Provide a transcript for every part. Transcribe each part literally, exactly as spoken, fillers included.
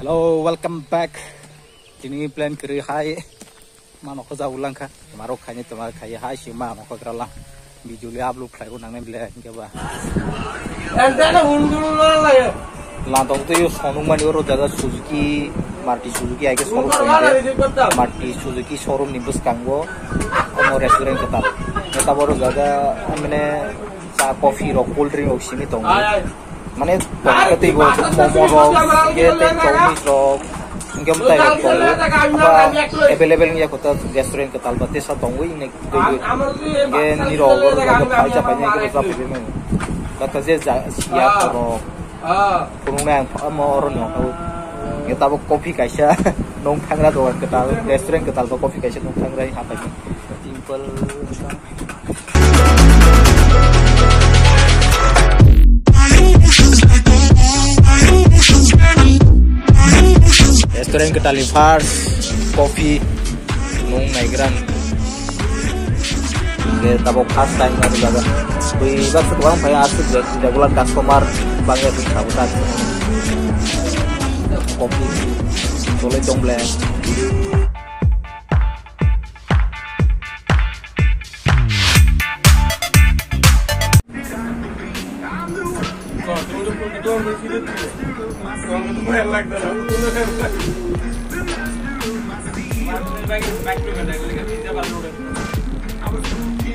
Hello, welcome back. Tini plan kwrwi hai mano khoja ulangkha. Marok khaini toma khai hai si mano khogra lang. Video le upload khlai bo nangnai bile hinkhe ba. Lantong twi sonung mani oro jaga Suzuki, Maruti Suzuki aike showroom tong de. Maruti Suzuki showroom ni bwskango omo restaurant kwtal. Neta boro jaga mane cha, coffee rok, cold drink rok simi tongo. Mane tongkhe teibo momo rok, hinkhe tei chowmiss rok, hinkhe mwtai rok tongo. Aba available wngya kho ta restaurant kwtal ba tesa tongwi hinwi twiwi. Hinkhe nirok oro jaga phai cha painai hinkhe bo cha phaibai mano. Kaka je ja siya borok phunuknai ang omo oroni hokha o. Hinkhe tabuk coffee kaisa nung thangra dogan kwtal, restaurant kwtal ba coffee kaisa nung thangra hinwi hapai. Simple. Restaurant kwtalni first coffee nung naigra. Hinkhe tabuk first time aro jaga. Bui baksa kwbang phai aswk regular customer bangya bini tabuk tak. Coffee cholai tong ble.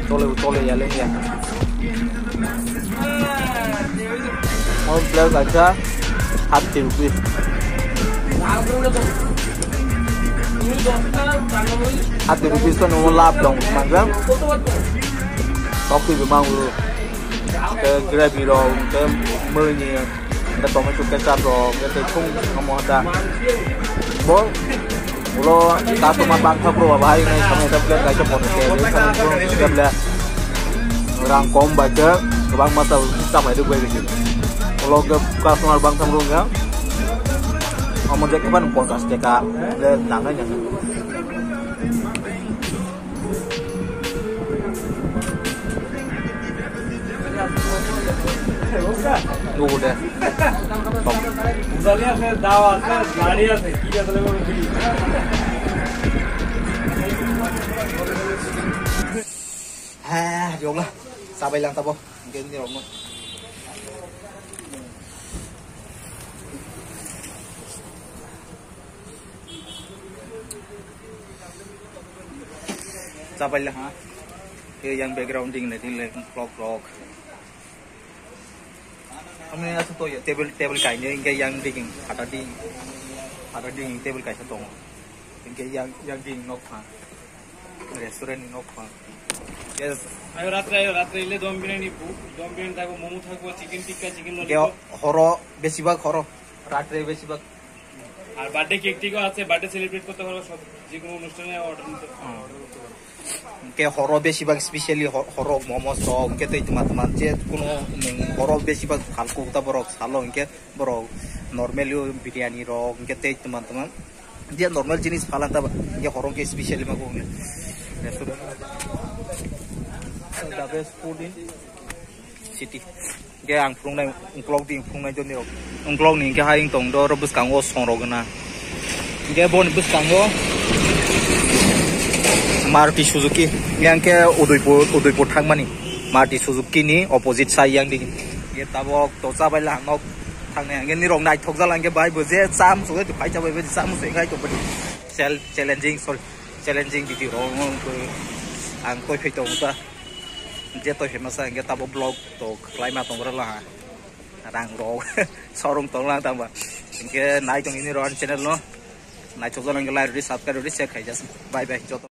Tole, tole, ya, le, ya. One plate kaisa thirty rupees. Thirty rupees to nung lab dong, mangga. Kopi bimang ulu. Ke gravy rong, ke mani. Hwnkhe tomato ketchup rok, hwnkhe tei thung omo da. Bo ulo customer bangkha bro, bahai nai samai da plate kaisa bono khe, rang kom bai khe, kwbangma ta chapai rwk bai khe. Ulo khe customer bangkha bro wngkha. Omo je kwbang ponchash taka le nangnai nangnai. Nugo de. Heh, jogla. Sabai lang tabo. Gen ni rokno. Chapai la ha. Ke yang background ding le, ding le, clock, clock. Ano ya to ya, table, table kaini, hingke yang ding, ada ding, ada ding, table kaisa tongo. Hingke yang, yang ding nok ha. Restaurant ni nok ha. Yes. Ayo ratre, ayo ratre, ile dom biryani bu, dom biryani thakbo, momo thakbo, chicken tikka, chicken lollipop. Horo, besibak horo. Ratre besibak. R birthday cake টেকও আছে, birthday celebrate করতে পারো, সব যে কোনো অনুষ্ঠানে অর্ডার নিতে, অর্ডার করতে পারো। Hingke horo besibak specially ho-, horo momo sok, hingke tei tuma tuma je kuno, mm, horo besibak phalku ta borok salo, hingke borok normal yo biryani rok, hingke tei tuma tuma je normal jinis phalang ta, hingke horo hingke specially ma kok ni restaurant. The best food in city. Hingke ang phunuknai, ungkolog di phunuknai joni rok. Ungkolog ni hingke hayung tong do, oro bwskango song rok gana. Hingke boni bwskango Maruti Suzuki. Hingke Udaipur, Udaipur thangmani. Maruti Suzuki ni opposite side yang di. Hingke tabok to chabai la nok thangnai. Hingke nirok naithok jala hingke bai bo je cha muchung bai cha bai bo je cha muchung khai tong bai. Chal-, challenging, sorry. Challenging video rok ang koi phai tong ta. Je toi phai masa hingke tabok vlog. To khlai ma tong rwla ha. Rang rok. Showroom tong lang tang ba. Hingke nai tong ini ro ani channel no. Nai chok jala hingke like rwdi, subscribe rwdi, share khai jas. Bye bye. Joto.